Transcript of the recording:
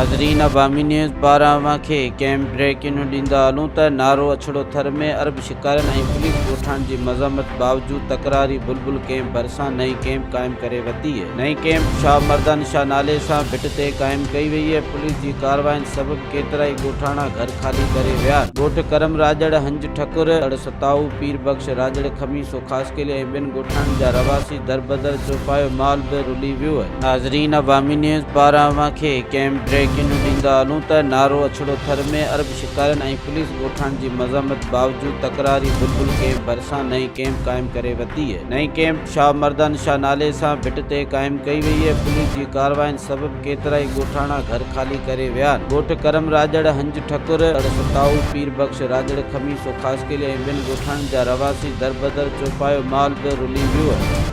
ناظرين عوامي نيوز پاران اوهان کي ڪيمپ بريڪنگ ڏيندا هلون ته نارو اڇڙو ٿر ۾ عرب شڪارين ۽ پوليس ڳوٺاڻن جي مزاحمت باوجود تڪراري بلبل ڪيمپ ڀرسان نئين ڪيمپ قائم ڪري ورتي. نئين ڪيمپ شاهه مردان شاهه نالي سان ڀٽ تي قائم ڪئي وئي. پوليس جي ڪارواين سبب ڪيترائي ڳوٺاڻا گهر خالي ڪري ويا. ڳوٺ ڪرم راڄڙ، هنج ٺڪر، تڙ ستائو، پير بخش راڄڙ، خميسو خاصخيلي ۽ ٻين ڳوٺاڻن جا رهواسي دربدر چوپايو مال به رلي ويو. ناظرين عوامي نيوز پاران اوهان کي ڪيمپ بريڪنگ ڏيندا هلون ته نارو اڇڙو ٿر ۾ عرب شڪارين ۽ پوليس ڳوٺاڻن جي مزاحمت باوجود تڪراري بلبل ڪيمپ ڀرسان نئين ڪيمپ قائم ڪري ورتي. نئين ڪيمپ شاهه مردان شاهه نالي سان ڀٽ تي قائم ڪئي وئي. پوليس جي ڪارواين سبب ڪيترائي ڳوٺاڻا گهر خالي ڪري ويا. ڳوٺ ڪرم راڄڙ، هنج ٺڪر، تڙ ستائو، پير بخش راڄڙ، خميسو خاصخيلي ۽ ٻين ڳوٺاڻن جا رهواسي دربدر چوپايو مال به رلي ويو.